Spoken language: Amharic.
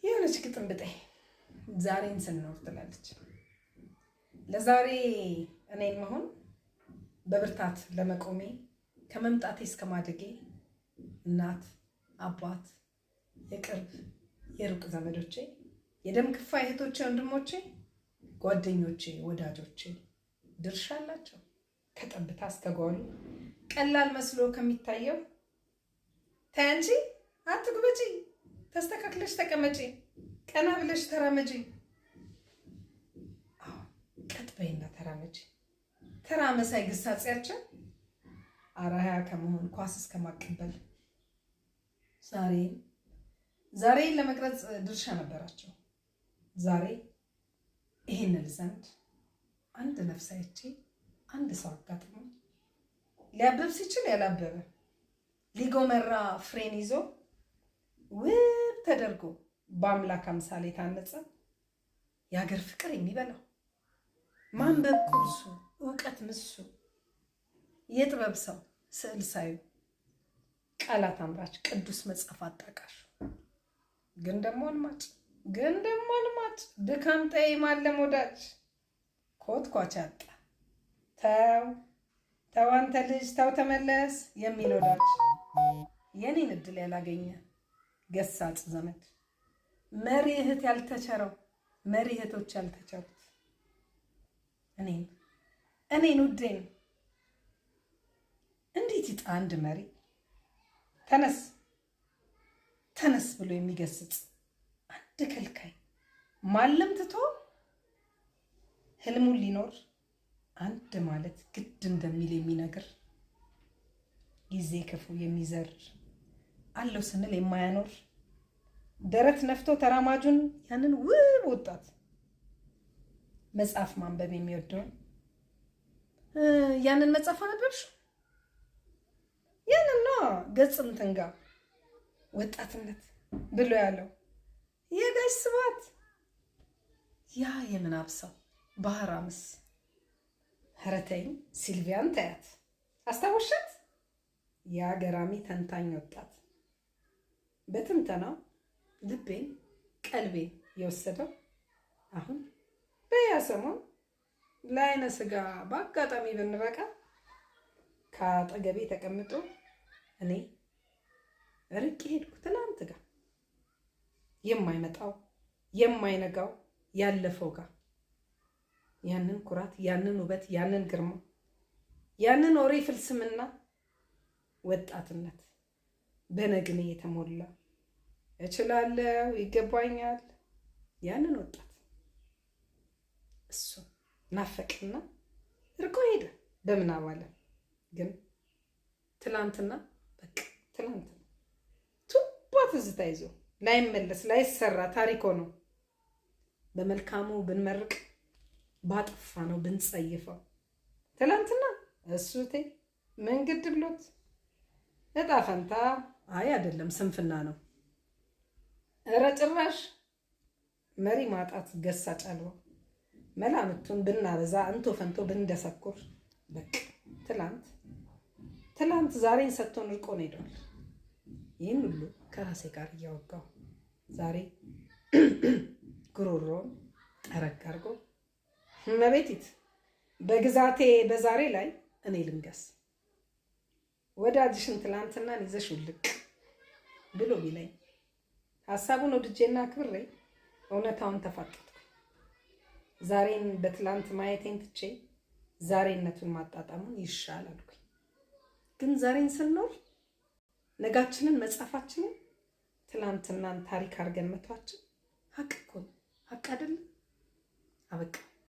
የሆነች ግጥም ብጤ ዛሬን ስንኖር ትላለች። ለዛሬ እኔን መሆን በብርታት ለመቆሜ ከመምጣቴ እስከ ማደጌ እናት፣ አባት፣ የቅርብ የሩቅ ዘመዶቼ፣ የደም ክፋይ እህቶቼ፣ ወንድሞቼ፣ ጓደኞቼ፣ ወዳጆቼ ድርሻ አላቸው። ከጠብታ እስከ ጓሉ ቀላል መስሎ ከሚታየው ተይ አንቺ አትጉበጪ፣ ተስተካክለሽ ተቀመጪ፣ ቀና ብለሽ ተራመጂ። አዎ ቀጥ በይና ተራመጂ። ተራ መሳይ ግሳጼያቸው አርአያ ከመሆን ኳስ እስከ ማቀበል ዛሬን ለመቅረጽ ድርሻ ነበራቸው። ዛሬ ይሄንን ዘንድ አንድ ነፍስ አይቼ አንድ ሰው አጋጥሞ ሊያብብ ሲችል ያላበበ ሊጎመራ ፍሬን ይዞ ውብ ተደርጎ በአምላክ አምሳል የታነጸ የሀገር ፍቅር የሚበላው ማንበብ ቁርሱ እውቀት ምሱ የጥበብ ሰው ስዕል ሳዩ ቃላት አምራች ቅዱስ መጽሐፍ አጣቃሹ ግን ደግሞ አልማጭ ግን ደግሞ አልማጭ ድካም ጠይ ማለም ወዳጅ ኮትኳች አጣ ተው ተው አንተ ልጅ ተው ተመለስ የሚል ወዳጅ የኔን እድል ያላገኘ ገሳጭ ዘመድ መሪ እህት ያልተቸረው መሪ እህቶች ያልተቸሩት እኔን እኔን ውዴን እንዴት ይጣ አንድ መሪ ተነስ ተነስ ብሎ የሚገስጽ አንድ ከልካይ ማለም ትቶ ህልሙን ሊኖር አንድ ማለት ግድ እንደሚል የሚነግር ጊዜ ክፉ የሚዘር አለው ስንል የማያኖር ደረት ነፍቶ ተራማጁን ያንን ውብ ወጣት መጽሐፍ ማንበብ የሚወደውን ያንን መጽሐፍ አነበብሽ? ያንን ነዋ ገጽ እንትን ጋ ወጣትነት ብሎ ያለው የጋሽ ስብሐት ያ የምናብ ሰው ባህር አምስ ኧረ ተይኝ ሲልቪያን ተያት አስታወሻት? ያ ገራሚ ተንታኝ ወጣት በትንተናው ልቤን ቀልቤን የወሰደው አሁን በያ ሰሞን ለአይነ ስጋ በአጋጣሚ ብንበቃ ከአጠገቤ ተቀምጦ እኔ ርቄ ሄድኩ ትናንት ጋር የማይመጣው የማይነጋው ያለፈው ጋር ያንን ኩራት ያንን ውበት ያንን ግርማ ያንን ወሬ ፍልስምና ወጣትነት በነግኔ የተሞላ እችላለሁ ይገባኛል ያንን ወጣት እሱ ናፈቅና እርቆ ሄደ። በምናብ ዓለም ግን ትላንትና በቃ ትላንትና ቱባ ትዝታ ይዞ ላይመለስ ላይሰራ ታሪክ ሆኖ በመልካሙ ብንመርቅ ባጠፋ ነው ብንጸይፈው ትላንትና እሱቴ ምን ግድ ብሎት እጣ ፈንታ አይ አይደለም ስንፍና ነው። እረ ጭራሽ መሪ ማጣት ገሳጭ አልባ መላምቱን ብናበዛ እንቶ ፈንቶ ብንደሰኩር በቃ ትላንት ትላንት ዛሬን ሰጥቶን እርቆን ሄዷል። ይህን ሁሉ ከራሴ ጋር እያወጋሁ ዛሬ ጉሮሮን ጠረግ አድርጎ እመቤቲት በግዛቴ በዛሬ ላይ እኔ ልንገስ ወዳጅሽን ትላንትናን ይዘሽ ውልቅ ብሎ ቢለኝ ሀሳቡን ወድጄና አክብሬ እውነታውን ተፋጠጥኩ። ዛሬን በትላንት ማየቴን ትቼ ዛሬነቱን ማጣጣሙን ይሻል አልኩኝ። ግን ዛሬን ስንኖር ነጋችንን መጻፋችንን ትላንትናን ታሪክ አድርገን መቷችን ሀቅ እኮ ነው። ሀቅ አይደለም? አበቃ።